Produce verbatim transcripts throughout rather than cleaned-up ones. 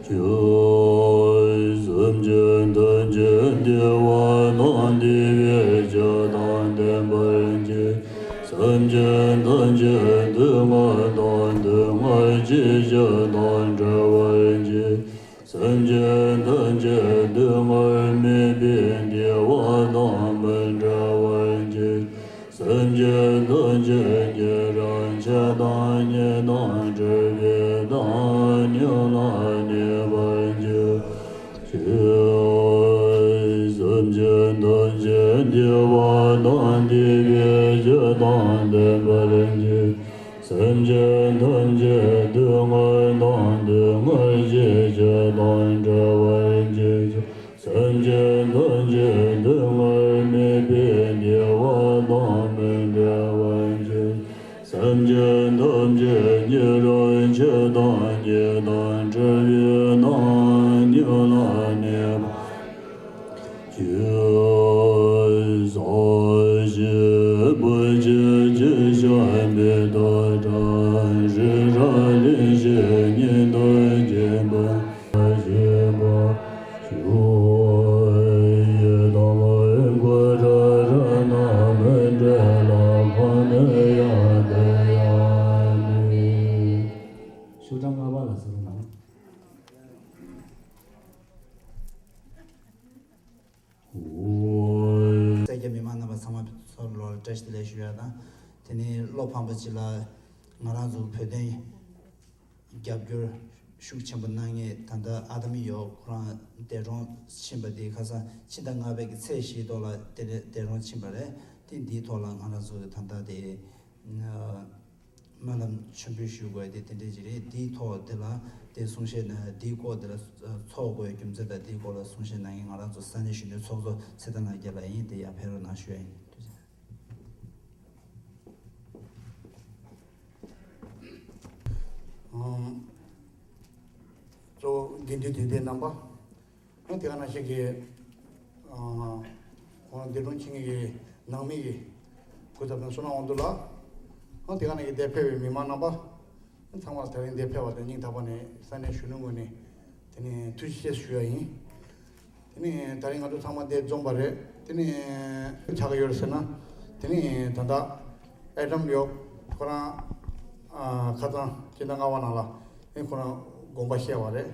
སེམས་ཅན་ཐམས་ཅད་བདེ་བ་དང་བདེ་བའི་ཆོས་དང་ལྡན་པར་གྱུར། སེམས་ཅན་ཐམས་ཅད་སྡུག་བསྔལ་དང་སྡུག་བསྔལ་གྱི་ཆོས་དང་བྲལ་བར་གྱུར། སེམས་ཅན་ཐམས་ཅད་སྡུག་བསྔལ་མེད་པའི་བདེ་བ་དང་མི་འབྲལ་བར་གྱུར། སེམས་ཅན་ཐམས་ཅད་ཉེ་རིང་ཆགས་སྡང་གཉིས་དང་བྲལ་བའི་བདག་ཉིད་ལ་གནས་པར་གྱུར་ཅིག། སེམས་ཅན་ཐམས་ཅད་བདེ་བ་དང་བདེ་བའི་ཆོས་དང་ལྡན་པར་གྱུར། སེམས་ཅན་ཐམས་ཅད་སྡུག་བསྔལ་དང་སྡུག་བསྔལ་གྱི་ཆོས་དང་བྲལ་བར་གྱུར་ཅིག། སེམས་ཅན་ཐམས་ཅད་སྡུག་བསྔལ་མེད་པའི་བདེ་བ་དང་མི་འབྲལ་བར་གྱུར། སེམས་ཅན་ཐམས་ཅད་ཉེ་རིང་ཆགས་སྡང་གཉིས་དང་བྲལ་བའི་བདག་ཉིད་ལ་གནས་པར་གྱུར་ཅིག། ས་གཞི་བུ་ཁྱུད་ཀྱི་ཤམ་པའི་ཏུ་ཏྲ་རི་རབ་གླིང་བཞི་ཉིད་དུ་བརྒྱན་པ། ཞེས་པ་ཞུ། ཡི་དམ་ཨོཾ་ཀུ་ར་རཏྣ་མཎྜ་ལ་ཁོ་ནའི་ཡང་དེ་ཡང་ནི། ཤོག་གྲངས་ལྔ་པ་ལ་གསོལ་རས་གནང་། ཨོ། སེར་སྐྱ་མི་མང་རྣམ་པ་ཚང་མ་ཚོར་ལོར་བཀྲ་ཤིས་བདེ་ལེགས་ཞུ་ཡ་དང་། དེ་ནས་བློ་ཕམ་པ་ཅིག་ལ་ང་རང་ཚོ་བོད་དོན་རྒྱབ་སྐྱོར་ཤུགས་ཆེན་པོ་གནང་མཁན་ད་ལྟ་ཨ་ཏམ་ཡོ་ཁོ་རང་འདས་གྲོངས་ཕྱིན་པ་དེ་ཁ་སང་ཕྱི་ཟླ་ལྔ་པའི་གི་ཚེས་བཞིའི་ཐོག་ལ་དེ་འདས་གྲོངས་ཕྱིན་པ་རེད། དེ་འདིའི་ཐོག་ལ་ང་རང་ཚོ་གི་ད་ལྟ་དེ་སྨོན་ལམ་མཆོད་འབུལ་ཞུ་དགོས་དེ་དེ་འདྲས་ཅིག་རེད། འདིའི་ཐོག་དེ་ལ་དེ་གསུང་བཤད་ན་འདིའི་སྐོར་དེ་ལ་ཚོགས་དགོས་རྒྱུ་མཚན་དང་འདིའི་སྐོར་ལ་གསུང་བཤད་གནང་མཁན་ང་རང་ཚོ་ས་གནས་གཞོན་ནུ་ཚོགས་གཙོ་ཚེ་བརྟན་ལགས་རྒྱལ་ལ་ཡིན། དེ་ཡར་ཕེབས་རོགས་གནང་ཞུ་ཡ་ཡིན། ཨང་། གཙོ་བོ་དགེ་འདུན་དད་ལྡན་རྣམ་པ། ཨང་། དེ་ག་ནང་བཞིན་གྱི། ཨང་། ཁོང་འདས་གྲོངས་ཕྱིན་མཁན་གྱི་ནང་མི་གི་སྐུ་ཚབ་དང་བསོད་ནམས་དབང་འདུས་ལགས། ཨང་། དེ་ག་ནང་བཞིན་འདིར་ཕེབས་པའི་མི་མང་རྣམ་པ། ཚང་མ་དེ་རིང་འདིར་ཕེབས་པ་དང་སྙིང་ཐག་པ་ནས་ས་གནས་གཞོན་ནུ་ངོས་ནས་དེ་ནས་ཐུགས་རྗེ་ཆེ་ཞུ་ཡ་ཡིན། དེ་ནས་ད་རིང་ང་ཚོ་ཚང་མ་འདིར་འཛོམས་པ་རེད། དེ་ནས་ཆགས་ཀྱི་ཡོད་རེད་ཟེར་ན། དེ་ནས་ད་ལྟ་ཨེ་ཌམ་ཡོ་ཁོ་རང་ཨ་ཁ་སང་སྤྱི་ཟླ་ལྔ་པ་ནང་ལ་དེ་ཁོ་རང་དགོངས་པ་བཞེས་པ་རེད།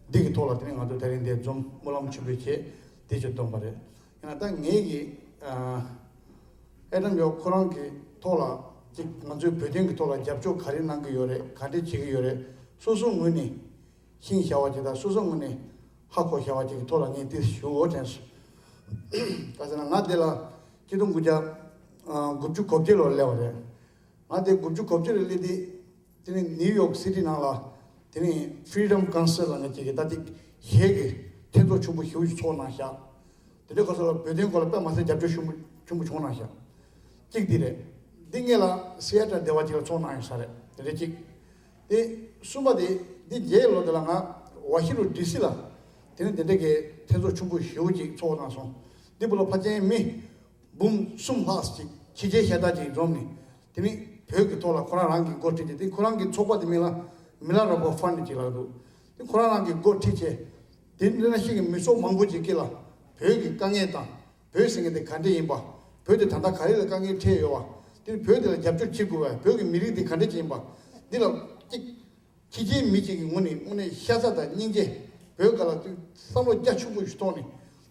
འདི་གི་ཐོག་ལ་དེ་ནས་ང་ཚོ་ད་རིང་འདིར་འཛོམས་སྨོན་ལམ་ཆེན་པོ་བྱས་དེ་ཆེད་བཏོན་པ་རེད། ཡིན་ན་ད་ངེད་ཀྱི་ཨ་ཨེ་ཌམ་ཡོ་ཁོ་རང་གི་ཐོག་ལ་ཅིག་ང་ཚོའི་བོད་དོན་གྱི་ཐོག་ལ་རྒྱབ་སྐྱོར་ག་རེ་གནང་གི་ཡོད་རེད། ག་འདྲས་བྱེད་ཀྱི་ཡོད་རེད། སོ་སོའི་ངོས་ནས། ཤིང་བྱ་བ་ཅིག་དང་སོ་སོ་ངོས་ནས་ཧ་གོ་བྱ་བ་ཅིག་གི་ཐོག་ལ་ངས་དེ་ཞུ་འོ་དྲན་སོང་། ག་ཟེར་ན་ང་འདི་ལ་ཆིག་སྟོང་དགུ་བརྒྱ་དགུ་བཅུ་གོ་གཅིག་ལོར་སླེབས་པ་རེད། ང་འདི་དགུ་བཅུ་གོ་གཅིག་ལ་སླེབས་དུས་དེ་ནས་ནིའུ་ཡོག་སི་ཊི་ནང་ལ་དེ་ནས་Freedom Council ལ་ང་ཅིག་གི་ད་ཅིག་གཞས་ཀྱི་མཐུན་ཚོགས་ཆུང་པོ་ཞེ་པོ་ཅིག་ཚོགས་གནང་ཤག་དེ་འདྲའི་སྐབས་སུ་ལ་བོད་དོན་སྐོར་ལ་དཔེ་མ་སྲིད་རྒྱབ་སྐྱོར་ཆེན་པོ་ཆེན་པོ་བྱུང་གནང་ཤག་གཅིག་འདི་རེད། འདི་སྔོན་ལ་སི་ཨེ་ཊལ་སྡེ་བ་གཅིག་ལ་ཚོགས་གནང་ཡོད་ས་རེད། དེ་རེད་གཅིག་དེ་གསུམ་པ་དེ་འདི་རྗེས་ལོ་དེ་ལ་ང་ཝ་ཤི་རུ་ཌི་སི་ལ་དེ་ནི་དེ་འདྲ་གི་མཐུན་ཚོགས་ཆུང་པོ་ཞེ་པོ་ཅིག་ཚོགས་གནང་སོང་། འདི་བུ་ལ་ཕལ་ཆེར་མི་འབུམ་གསུམ་ལྷག་ཅིག་ཕྱི་རྒྱལ་གཞས་བཏང་ཅིག་འཛོམས་ནས་དེ་ནི་བོད་ཀྱི་ཐོག་ལ་ཁོ་རང་རང་གི་འགོ་ཁྲིད་དེ་དེ་ཁོ་རང་གི་ཚོགས་པ་དེ་མིང་ལ་མི་ལ་རོ་པོ་ཧྥན་ཌི་ཅིག་ལབ་འདུག་དེ་ཁོ་རང་རང་གི་འགོ་ཁྲིད་བྱས། དེ་འདྲ་ན་ཤིང་གི་མི་ཚོགས་མང་པོ་ཅིག་གི་ལ་བོད་ཀྱི་དཀའ་ངལ་དང་བོད་ཟེར་མཁན་དེ་ག་འདྲ་ཡིན་པ། བོད་དེ་ད་ལྟ་ག་རེ་ལ་དཀའ་ངལ་འཕྲད་ཡོད་པ། དེ་བོད་དེ་ལ་རྒྱབ་སྐྱོར་བྱེད་དགོས་པ། བོད་ཀྱི་མི་རིགས་དེ་ག་འདྲ་ཅིག་ཡིན་པ། འདི་ལ་གཅིག་ཕྱི་རྒྱལ་མི་གཅིག་གི་ངོས་ནས་དངོས་གནས་ཤ་ཚ་དང་སྙིང་རྗེ། བོད་སྒང་ལ་དུས་བསམ་བློ་རྒྱ་ཆེན་པོ་ཞིག་ཐོག་ནས་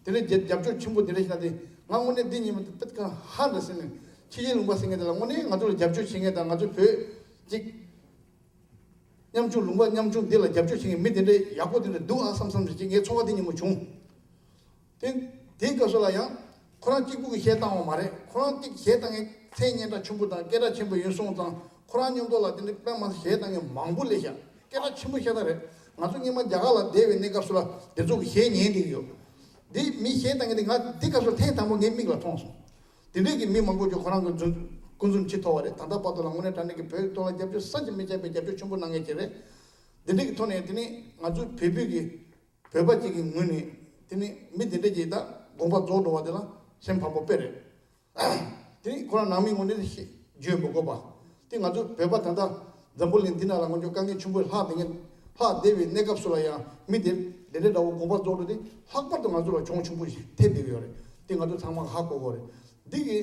དེ་འདྲ་རྒྱབ་རྒྱབ་སྐྱོར་ཆེན་པོ་དེ་འདྲ་ཞིག་གནང་སྟེ་ང་དངོས་གནས་འདི་ཉིན་མོ་དེ་དཔེ་གང་ཧ་འདྲ་ཟེར་ནས་ཕྱི་རྒྱལ་ལུང་པ་ཟེར་མཁན་དེ་ལ་དངོས་གནས་ང་ཚོ་ལ་རྒྱབ་སྐྱོར་བྱེད་མཁན་དང་ང་ཚོ་བོད་གཅིག་མཉམ་ཆུང་ལུང་པ་མཉམ་ཆུང་འདི་ལ་རྒྱབ་སྐྱོར་བྱེད་མཁན་མི་དེ་འདྲའི་ཡག་པོ་དེ་འདྲ་འདུག་ཨ་བསམ་བསམ་ཞིག་ཅིག་ངའི་ཚོར་བ་དེ་ཉིན་མོ་བྱུང་། དེ་དེའི་སྐབས་སུ་ལ་ཡང་ཁོ་རང་གཅིག་པུ་གིས་གཞས་བཏང་བ་མ་རེད། ཁོ་རང་གཅིག་གཞས་བཏང་མཁན་མཚན་སྙན་གྲགས་ཆེན་པོ་དང་སྐད་གྲགས་ཆེན་པོ་ཡིན་སོང་ཙང་ཁོ་རང་མཉམ་དུ་ལ་དེ་འདྲའི་དཔེ་མ་སྲིད་གཞས་བཏང་མཁན་མང་པོ་སླེབས་ཤག་སྐད་གྲགས་ཆེན་པོ་ཤ་སྟག་རེད། ང་ཚོ་སྔོན་མ་རྒྱ་གར་ལ་བསྡད་པའི་གནས་སྐབས་སུ་ལ་དེ་ཚོ་གི་གཞས་ཉན་བསྡད་ཀྱི་ཡོད། འདི་མི་གཞས་བཏང་མཁན་དེ་ང་འདི་སྐབས་སུ་ཐེངས་དང་པོ་ངའི་མིག་ལ་མཐོང་སོང་། དེ་འདྲས་ཀྱི་མི་མང་པོ་ཅིག་ཁོ་རང་གི་འཛུམ་སྐུ་འཛུམ་ཅིག་མཐོ་བ་རེད། ད་ལྟ་བར་དུ་ལ་དངོས་གནས་དྲང་གནས་ཀྱི་བོད་ཐོག་ལ་རྒྱབ་སྐྱོར་བསམ་གྱིས་མི་ཁྱབ་པའི་རྒྱབ་སྐྱོར་ཆེན་པོ་གནང་མཁན་ཅིག་རེད། འདི་འདྲས་ཀྱི་ཐོག་ནས་དེ་ནི་ང་ཚོའི་བོད་བོད་ཀྱི་བོད་པ་ཅིག་གི་ངོས་ནས་དེ་ནི་མི་འདི་འདྲས་ཀྱི་ད་དགོངས་པ་རྫོགས་འགྲོ་བ་དེ་ལ་སེམས་ཕམ་པོ་དཔེ་རེད། དེ་ནི་ཁོ་རང་ནང་མི་ངོས་ནས་བརྗོད་མི་དགོས་པ། དེ་ང་ཚོ་བོད་པ་ད་ལྟ་འཛམ་བུ་གླིང་འདི་ནང་ལ་ང་ཚོ་དཀའ་ངལ་ཆེན་པོ་ལྷག་བསྡད་མཁན་ ལྷག་བསྡད་པའི་གནས་སྐབས་སུ་ལ་ཡང་མི་དེ་འདི་འདྲའི་འདྲ་བོ་དགོངས་པ་རྫོགས་འགྲོ་དེ་ལྷག་པར་དུ་ང་ཚོ་ལ་གྱོང་ཆེན་པོ་ཞིག་ཐེབས་བསྡད་ཀྱི་ཡོད་རེད། འདི་ང་ཚོ་ཚང་མ་ཧ་གོ་དགོས་རེད། འདི་གི་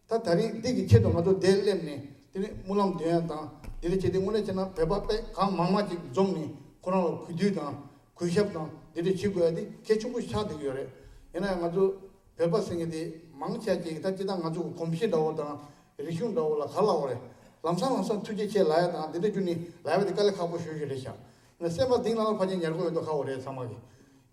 ད་ད་རིང་འདི་གི་ཆེད་དུ་ང་ཚོ་འདིར་སླེབས་ནས་དེ་ནས་སྨོན་ལམ་འདོན་ཡ་དང་དེ་འདྲ་བྱས་ཏེ་དངོས་གནས་བྱས་ན་བོད་པ་དཔེ་གང་མང་མང་ཅིག་འཛོམས་ནས་ཁོ་རང་ལ་གུས་འདུད་དང་གུས་ཞབས་དང་དེ་འདྲ་བྱེད་དགོས་ཡ་དེ་གལ་ཆེན་པོ་ཆགས་བསྡད་ཀྱི་ཡོད་རེད། ཡིན་ན་ཡང་ང་ཚོ་བོད་པ་ཟེར་མཁན་དེ་མང་ཆེ་ཅིག་ད་སྤྱིར་བཏང་ང་ཚོ་གི་གོམས་གཤིས་འདྲ་བོ་དང་རིག་གཞུང་འདྲ་བོ་ལ་ག་ལབ་དགོས་རེད། ལམ་སང་ལམ་སང་ཐུགས་རྗེ་ཆེ་ལབ་ཡ་དང་དེ་འདྲ་བརྒྱུད་ནས་ལབ་ཡ་དེ་དཀའ་ལས་ཁག་པོ་ཞེ་པོ་ཞིག་རེད་ཤག་ཡིན་ན་སེམས་པ་གཏིང་ལ་ཕལ་ཆེར་ཉར་དགོས་ཡོད་མདོག་ཁ་པོ་རེད་ཚང་མ་གི།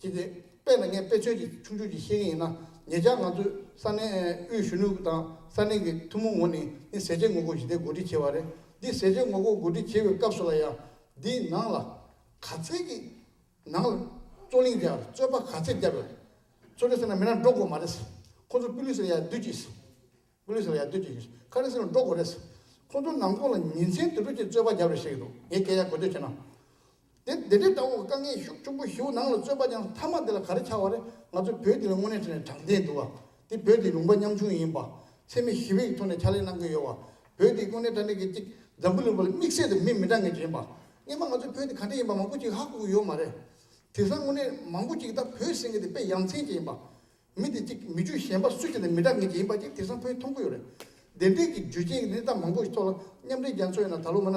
ཅི་སྟེ། དཔེར་ན་ངས་དཔེ་མཚོན་ཅིག་ཆུང་ཆུང་ཅིག་བཤད་ཀྱི་ཡིན་ན། ཉེ་ཆར་ང་ཚོས་ས་གནས་དབུས་གཞོན་ནུ་དང་ས་གནས་ཀྱི་ཐུན་མོང་ངོས་ནས་ནི་ཟས་བཅད་ངོ་རྒོལ་ཞི་བདེ་གོ་སྒྲིག་བྱས་པ་རེད། འདི་ཟས་བཅད་ངོ་རྒོལ་གོ་སྒྲིག་བྱེད་པའི་སྐབས་སུ་ལ་ཡང་འདིའི་ནང་ལ་ག་ཚད་ཀྱི་ནང་ལ་རྩོད་གླེང་བརྒྱབ། རྩོད་པ་ག་ཚད་བརྒྱབ་ཡོད། རྩོད་གླེང་ཟེར་ན་མི་རང་འགྲོ་དགོས་མ་རེད། ཁོ་ཚོ་པུ་ལི་སི་ལ་ཡར་བསྡུ་ཅིག་པུ་ལི་སི་ལ་ཡར་བསྡུ་ཅིག་ཁ་རེ་ཟེར་ན་འགྲོ་དགོས་རེད། ཁོ་ཚོ་ནང་ཁོག་ལ་ཉིན་མཚན་དུས་དྲུག་ཅིག་རྩོད་པ་བརྒྱབ་རེད་བཤད་ཀྱི་འདུག་ངས་སྐད་ཆ་གོ་ཐོས་བྱས་ན། དེ་དེ་འདྲའི་འདྲ་བོ་དཀའ་ངལ་ཤུགས་ཆེན་པོ་ཞིག་ནང་ལ་རྩོད་པ་ཀྱང་མཐའ་མ་དེ་ལ་ག་རེ་ཆགས་པ་རེད། ང་ཚོ་བོད་འདི་ལ་དངོས་གནས་དྲང་གནས་དྲང་བདེན་འདུག་བ། དེ་བོད་འདི་ལུང་པ་ཉམ་ཆུང་ཡིན་པ། འཚེ་མེད་ཞི་བའི་ཐོག་ནས་ཕྱག་ལས་གནང་གི་ཡོད་བ། བོད་འདི་དངོས་གནས་དྲང་གནས་ཀྱི་གཅིག་འཛམ་བུ་གླིང་པ་ལ་དམིགས་བསལ་དུ་མི་མི་འདྲ་ངེས་ཅིག་ཡིན་པ། སྔོན་མ་ང་ཚོ་བོད་འདི་ག་འདྲ་ཡིན་པ་མང་པོ་ཅིག་ཧ་གོ་གི་ཡོད་མ་རེད། དེང་སང་དངོས་གནས་མང་པོ་ཅིག་ད་བོད་ཟེར་མཁན་དེ་དཔེ་ཡ་མཚན་ཅིག་ཡིན་པ། མི་དེ་གཅིག་མི་རྒྱུད་གཞན་པ་སུ་ཞིག་དང་མི་འདྲ་མཁན་ཅིག་ཡིན་པ་ཅིག་དེང་སང་བོད་མཐོང་གི་ཡོད་རེད། དེ་འདྲའི་གི་རྒྱུ་རྐྱེན་གྱིས་ནི་ད་མང་པོ་ཞིག་ཐོག་ལ་མཉམ་འབྲེལ་རྒྱལ་ཚོགས་ཡིན་ན་ད་ལོ་མ་ན་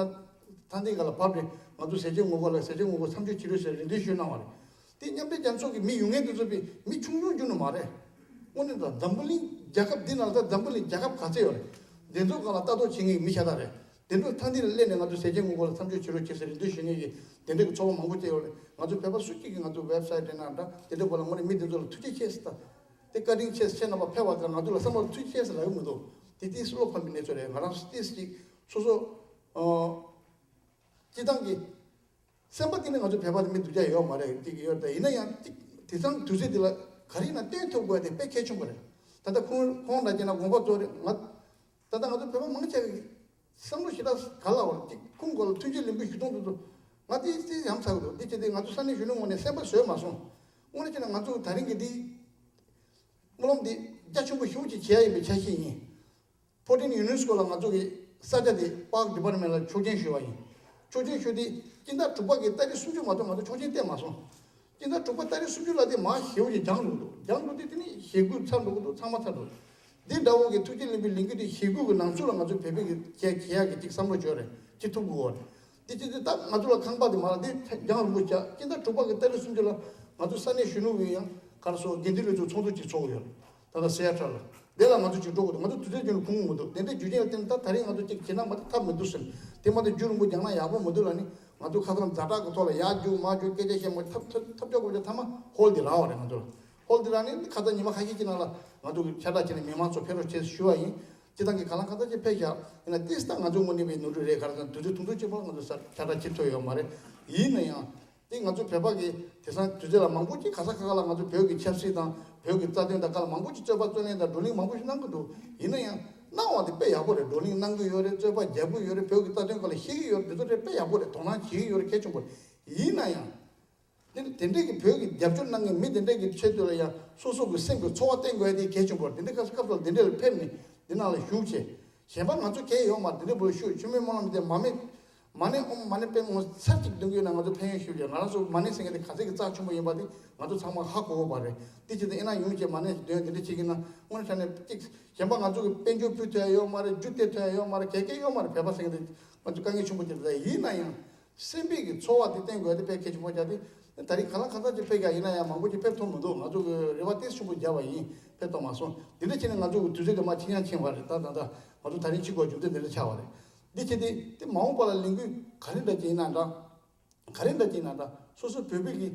ཐང་སྟེང་ག་ལ་བབས་ནས་ང་ཚོ་ཟས་བཅད་ངོ་རྒོལ་ལ་ཟས་བཅད་ངོ་རྒོལ་མཚམས་འཇོག་བྱེད་རོགས་ཟེར་རེ་འདུན་ཞུས་གནང་བ་རེད། དེ་མཉམ་འབྲེལ་རྒྱལ་ཚོགས་ཀྱི་མི་ཡོང་མཁན་དེ་ཚོ་པའི་མི་ཆུང་ཆུང་རྒྱུ་ནི་མ་རེད། དངོས་གནས་ད་འཛམ་བུ་གླིང་རྒྱལ་ཁབ་འདི་ནང་ལ་ད་འཛམ་བུ་གླིང་རྒྱལ་ཁབ་ག་ཚད་ཡོད་རེད། དེ་ཚོ་སྒང་ལ་ལྟ་རྟོག་བྱེད་མཁན་གྱི་མི་ཤ་སྟག་རེད། དེ་འདྲ་ཐང་འདི་ལ་སླེབས་ནས་ང་ཚོ་ཟས་བཅད་ངོ་རྒོལ་ལ་མཚམས་འཇོག་བྱེད་རོགས་བྱེད་ཟེར་རེ་འདུན་ཞུ་མཁན་གྱི་དེ་འདྲ་གི་ཚོགས་པ་མང་པོ་བསྐྱལ་ཡོད་རེད། ང་ཚོ་བོད་པ་སུ་གཅིག་གིས་ང་ཚོ་ཝེབ་སའིཊ་དེ་ནང་འདྲ་དེ་འདྲ་བོ་ལ་དངོས་གནས་མི་དེ་ཚོ་ལ་ཐུགས་རྗེ་ཆེ་ཟེར་ད། དེ་བཀའ་དྲིན་ཆེ་ཟེར་ཁྱེད་རྣམ་པ་ཕེབས་པ་དེ་ལ་ང་ཚོ་ལ་བསམ་བློ་ཐུགས་རྗེ་ཆེ་ཟེར་ལབ་ཀྱི་མི་འདུག་དེ་ཏིས་བློ་ཕམ་པའི་གནས་ཚུལ་རེད། ང་རང་ཏིས་ཅིག་སོ་སོ་སྤྱི་བཏང་གི་སེམས་པ་གཏིང་ནས་ང་ཚོ་བོད་པ་དེ་མི་སྡུག་ཅག་ཡོད་མ་རེད་ཅིག་ཡོད་རེད། ཡིན་ན་ཡང་ཅིག་དེང་སང་དུས་ཚོད་འདི་ལ་ག་རེ་ཡིན་ན་བསྟན་ཐུབ་དགོས་དེ་དཔེ་གལ་ཆེན་པོ་རེད། ད་ལྟ་ཁོང་ཁོང་འདྲ་བྱས་ན་དགོངས་པ་རྫོགས་རེད། ང་ད་ལྟ་ང་ཚོ་བོད་པ་མང་ཆེ་གི་བསམ་བློ་ཞེ་དྲག་ག་ལ་བར་ཅིག་ཁོང་སྐོར་ལ་མཐུན་རྐྱེན་ལེན་པོ་ཞུ་གཏོང་དུ་འདུག་ང་དེ་སྲིད་ཡམ་ཚ་གི་འདུག་འདི་བྱས་ཏེ་ང་ཚོ་ས་གནས་གཞོན་ནུ་ངོས་ནས་སེམས་པ་བཟོད་མ་སོང་། དངོས་གནས་བྱས་ན་ང་ཚོ་ད་རིང་གི་འདི་སྨོན་ལམ་འདི་རྒྱ་ཆེན་པོ་ཞེ་པོ་ཅིག་བྱེད་ཡ་ཡིན་པའི་འཆར་གཞི་ཡིན། ཕོ་ཊིན་ཡུ་ནེ་སི་ཀོ་ལ་ང་ཚོ་གི་ས་ཆ་དེ་པཱརྐ་ཌི་པཱར་ཊི་མེན་ཊི་ལ་ཆོག་མཆན་ཞུ་བ་ཡིན། ཆོག་མཆན་ཞུ་དེ་སྤྱི་ཟླ་དྲུག་པ་གི་ཏ་རིག་སུམ་ཅུ་མ་གཏོགས་ང་ཚོ་ཆོག་མཆན་བསྟན་མ་སོང་། སྤྱི་ཟླ་དྲུག་པ་ཏ་རིག་སུམ་ཅུ་ལ་དེ་མར་ཞེ་པོ་ཅིག་འགྱངས་འགྲོ་གི་འདུག་འགྱངས་འགྲོ་དེ་དེ་ནི་ཞེ་དགུ་ཚར་འགྲོ་གི་འདུག་ཚང་མ་ཚར་འགྲོ། འདི་འདྲ་བོ་གི་ཐུགས་རྗེ་ལེན་པའི་ལས་འགུལ་དེ་ཞེ་དགུ་གི་ནང་ཚུད་ལ་ང་ཚོ་བོད་པའི་གི་བྱས་བྱེད་ཡག་གི་ཅིག་བསམ་བློ་བྱོས་རེད་ཅིག་ཐུག་དགོས་རེད། འདི་ཅི་འདི་ད་ང་ཚོ་ལ་ཁང་པ་དེ་མ་རག་འདི་རྒྱང་རིང་པོ་བྱ་སྤྱི་ཟླ་དྲུག་པ་གི་ཏ་རིག་སུམ་ཅུ་ལ་ང་ཚོ་ས་གནས་གཞོན་ནུ་གི་ཡང་ག་རེ་ཟེར་དགེ་འདུན་ལས་ཚོགས་ཚོགས་འདུ་ཅིག་ཚོགས་ཡོད་རེད། ད་ལྟ་སི་ཨེ་ཊལ་ལ། དེ་ལ་ང་ཚོ་ཅིག་འགྲོ་དགོས་འདུག་ང་ཚོ་དུས་ཚོད་རྒྱུན་ལ་ཁུངས་མི་འདུག་དེ་འདྲའི་རྒྱུ་རྐྱེན་ལ་བརྟེན་ད་ད་རེས་ང་ཚོ་ཅིག་བྱེད་ན་མ་ཐབས་མི་འདུག་ཟེར། དེ་མ་གཏོགས་རྒྱུན་རིང་པོ་རྒྱག་ན་ཡག་པོ་མི་འདུག་ལབ་ནི་ང་ཚོ་ཁ་སང་ཛ་དྲག་གི་ཐོག་ལ་ཡར་རྒྱུག་མར་རྒྱུག་སྐད་ཆ་བཤད་མ་ཐབས་ཐབས་ཐབས་སྐྱོ་དགོས་ཆ་ཐ་མ་ཧོལ་དེ་རག་པ་རེད་ང་ཚོ་ལ། ཧོལ་དེ་རག་ནི་ཁ་སང་ཉི་མ་ཁ་ཤས་ཀྱི་ནང་ལ་ང་ཚོ་གི་ཁྱབ་བསྒྲགས་བྱས་ནས་མི་མང་ཚོ་ཕེབས་རོགས་བྱེད་ཞུ་བ་ཡིན། སྤྱི་བཏང་གི་ཁ་ལང་ཁ་སང་ཅིག་ཕེབས་བཞག་ཡིན་ན་ཏིས་ད་ང་ཚོ་དངོས་གནས་པའི་ནོར་འཁྲུལ་རེད། ག་རེ་ཟེར་ན་དུས་ཚོད་ཐུང་ཐུང་གཅིག་པོ་ང་ཚོ་ས་ཁྱབ་བསྒྲགས་བྱེད་ཐུབ་ཡོད་མ་རེད། ཡིན་ན་ཡང་། དེ་ང་ཚོ་བོད་པ་གི་དེང་སང་དུས་ཚོད་ལ་མང་པོ་ཅིག་ག་ས་ག་ག་ལ་ང་ཚོ་བོད་ཀྱི་ཆབ་སྲིད་དང་བོད་ཀྱི་རྩ་དོན་དང་ག་ལ་མང་པོ་ཅིག་རྩོད་པ་རྩོད་ལེན་དང་བགྲོ་གླེང་མང་པོ་ཞིག་གནང་གི་འདུག་ཡིན་ན་ཡང་གནང་བ་དེ་དཔེ་ཡག་པོ་རེད། བགྲོ་གླེང་གནང་གི་ཡོད་རེད། རྩོད་པ་རྒྱག་གི་ཡོད་རེད། བོད་ཀྱི་རྩ་དོན་སྒང་ལ་བཤད་ཀྱི་ཡོད་རེད། འདི་ཚོ་རེད་དཔེ་ཡག་པོ་རེད། དོ་སྣང་བྱེད་ཀྱི་ཡོད་རེད། གལ་ཆེན་པོ་རེད། ཡིན་ན་ཡང་། དེ་དེ་འདྲས་ཀྱི་བོད་ཀྱི་རྒྱབ་སྐྱོར་གནང་མཁན་མི་དེ་འདྲས་ཀྱི་ཆེད་དུ་ལ་ཡང་སོ་སོ་གི་སེམས་ཀྱི་ཚོར་བ་བསྟན་དགོས་ཡ་དེ་གལ་ཆེན་པོ་རེད། དེ་འདྲས་སྐབས་སྐབས་སུ་དེ་འདྲས་ལ་ཕེབས་ནས་འདི་ནང་ལ་བཞུགས་བྱས་གཞན་པ་ང་ཚོ་གལ་ཡོད་མ་རེད། དེ་འདྲས་བོད་ཤུགས་ཆུ་མོའི་སྨོན་ལམ་དེ་མ་མེད། མ་ཎི་ཨོཾ་མ་ཎི་པདྨེ་ཧཱུྃ་ཚར་གཅིག་འདོན་གྱི་ཡོད་ན་ང་ཚོ་ཕན་ཡོན་ཤུགས་ཆེ། ང་རང་ཚོ་མ་ཎི་ཟེར་མཁན་དེ་ག་ཚད་ཀྱི་རྩ་ཆེན་པོ་ཡིན་པ་དེ་ང་ཚོ་ཚང་མ་ཧ་གོ་གི་ཡོད་པ་རེད། དེ་ཆེད་དུ་ཨེ་ན་ཡོང་བྱས་མ་ཎི་ཞིག་འདོན་དེ་འདྲ་བྱེད་ཀྱི་ན་དངོས་གནས་ནས་གཅིག་གཞན་པ་ང་ཚོ་གི་དཔལ་འབྱོར་ཕུལ་ཐུབ་ཡ་ཡོད་མ་རེད། རྒྱུ་སྟེར་ཐུབ་ཡ་ཡོད་མ་རེད། གལ་གལ་ཡོད་མ་རེད། བོད་པ་ཟེར་མཁན་དེ་ང་ཚོ་དཀའ་ངལ་ཆེན་པོ་ཅིག་རེད། ཡིན་ན་ཡང་། སེམས་པའི་གི་ཚོར་བ་དེ་བསྟན་དགོས་ཡ་དེ་དཔེ་གལ་ཆེན་པོ་ཆགས་ཏེ། ད་རེས་གང་ལ་གང་འཚམ་ཅིག་ཕེབས་ཀྱང་ཡིན་ན་ཡང་མང་པོ་ཅིག་ཕེབས་ཐུབ་མི་འདུག་ང་ཚོ་གི་རེ་བ་ཏོག་ཙམ་ཆེན་པོ་བརྒྱབ་པ་ཡིན། ཕེབས་ཐུབ་མ་སོང་། དེ་འདྲ་བྱས་ནས་ང་ཚོ་གི་དུས་ཚོད་དེ་མར་ཕྱིན་ཡང་ཕྱིན་པ་རེད། ད་ད་ད་ང་ཚོ་ད་རེས་ཕྱི་གོ་རྒྱུ་འདི་འདི་འདྲ་ཆགས་པ་རེད། འདི་བྱས་ཏེ་དེ་མ་འོངས་པ་ལ་ལས་འགུལ་ག་རེ་འདྲ་ཅིག་ཡིན་ན་འདྲ། ག་རེ་འདྲ་ཅིག་ཡིན་ན་འདྲ། སོ་སོ་བོད་པའི་གི་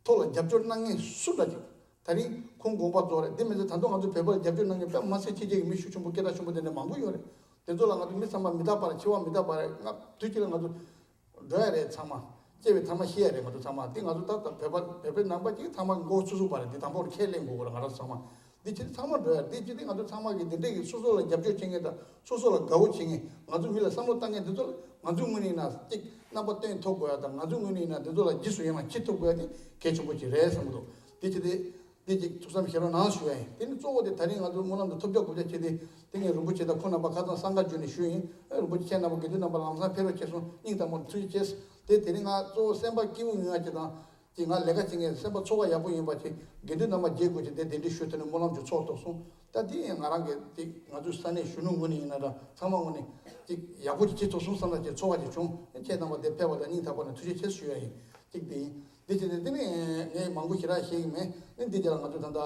ཐོག་ལ་རྒྱབ་སྐྱོར་གནང་མཁན་སུ་འདྲ་ཅིག་ད་རིང་ཁོང་དགོངས་པ་རྫོགས་རེད། དེ་མིན་ཚེ་ད་དུང་ང་ཚོ་བོད་པར་རྒྱབ་སྐྱོར་གནང་མཁན་དཔེ་མ་སྲིད་ཕྱི་རྒྱལ་གྱི་མི་ཤུགས་ཆེན་པོ་སྐད་གྲགས་ཆེན་པོ་དེ་འདྲ་མང་པོ་ཡོད་རེད། དེ་ཚོ་ལ་ང་ཚོ་མི་ཚང་མ་མི་རྟག་པ་རེད། འཆི་བ་མི་རྟག་པ་རེད། ང་དུས་གཅིག་ལ་ང་ཚོ་འགྲོ་ཡ་རེད། ཚང་མ་སྐྱེ་བའི་ཐ་མ་ཤི་ཡ་རེད། ང་ཚོ་ཚང་མ་དེ་ང་ཚོ་ད་ལྟ་བོད་པ་བོད་པའི་ནང་པ་གཅིག་ཚང་མ་མགོ་ཚུགས་ཚུགས་པ་རེད། དེ་དང་པོར་ཁས་ལེན་དགོས་རེད། ང་རང་ཚོ་ཚང་མ་འདི་ཕྱི་ཚང་མ་འགྲོ་ཡ་འདི་ཕྱི་དེ་ང་ཚོ་ཚང་མ་གི་འདི་འདྲས་ཀྱི་སོ་སོ་ལ་རྒྱབ་སྐྱོར་བྱེད་མཁན་དང་སོ་སོ་ལ་དགའ་བོ་བྱེད་མཁན་ང་ཚོ་མི་ལ་བསམ་བློ་བཏང་མཁན་འདི་ཚོ་ལ་ང་ཚོའི་ངོས་ནས་ཡིན་ན་གཅིག་རྣམ་པ་སྟོན་ཐུབ་དགོས་ཡ་དང་ང་ཚོའི་ངོས་ནས་ཡིན་ན་འདི་ཚོ་ལ་རྗེས་སུ་ཡི་རང་བྱེད་ཐུབ་དགོས་ཡ་དེ་གལ་ཆེན་པོ་ཅིག་རེད་བསམ་གི་འདུག་འདི་ཕྱི་དེ། འདི་གཅིག་ཐུགས་བསམ་བཞེས་རོགས་གནང་ཞུ་ཡ་ཡིན། དེ་ནི་གཙོ་བོ་དེ་ད་རིང་ང་ཚོ་སྨོན་ལམ་དུ་ཐོབ་རྒྱག་དགོས་རྒྱག་བྱས་ཏེ་དེ་ངས་རིན་པོ་ཆེ་དང་ཁོང་རྣམ་པ་ཁ་སང་གསང་སྔགས་བརྒྱུད་ནས་ཞུས་ཡིན། ཨེ་རིན་པོ་ཆེ་ཁྱེད་རྣམ་པ་ལམ་སང་ཕེབས་རོགས་བྱས་སོང་། སྙིང་ཐག་པ་ནས་ཐུགས་རྗེ་ཆེ། དེ་དེ་ནི་ང་གཙོ་བོ་སེམས་པ་སྐྱིད་པོ་ཡོང་ཡ་ཅིག་དང་། ཅིག་ང་ལས་ཀ་བྱེད་མཁན་སེམས་པ་ཚོར་བ་ཡག་པོ་ཡིན་པ་ཅིག་དགེ་འདུན་རྣམ་པ་མཇལ་དགོས་ཅིག་དེ་གདན་འདྲེན་ཞུ་ཐུབ་ནས་སྨོན་ལམ་ཅིག་ཚོགས་ཐུབ་སོང་། ད་དེ་ཡང་ང་རང་གི་ཅིག་ང་ཚོའི་ས་གནས་གཞོན་ནུ་ངོས་ནས་ཡིན་ན་འདྲ་ཚང་མ་ངོས་ནས་ཅིག་ཡག་པོ་ཅིག་བྱེད་ཐུབ་སོང་བསམ་ན་ཅིག་ཚོར་བ་ཅིག་བྱུང་། ཁྱེད་རྣམ་པ་དེ་ཕེབས་པ་ལ་སྙིང་ཐག་པ་ནས་ཐུགས་རྗེ་ཆེ་ཞུ་ཡ་ཡིན། ཅིག་དེ་ཡིན། འདི་བྱས་ཏེ་འདི་ནི་ངས་མང་པོ་ཞེ་དྲག་བཤད་ཀྱི་མེད། ནི་འདི་རྗེས་ལ་ང་ཚོ་ད་ལྟ་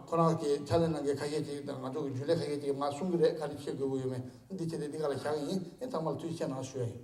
ཁོ་རང་གི་ཕྱག་ལས་གནང་མཁན་ཁ་ཤས་ཅིག་དང་ང་ཚོ་གི་རྒྱུན་ལས་ཁ་ཤས་ཅིག་མར་གསུང་གི་རེད། ག་རེ་བཤད་དགོས་ཀྱི་ཡོད་མེད། འདི་བྱས་ཏེ་འདི་ག་ལ་བཞག་གི་ཡིན། ཨེ་ཚང་མ་ལ་ཐུགས་རྗེ་ཆེ་གནང་ཞུ་ཡ་ཡིན།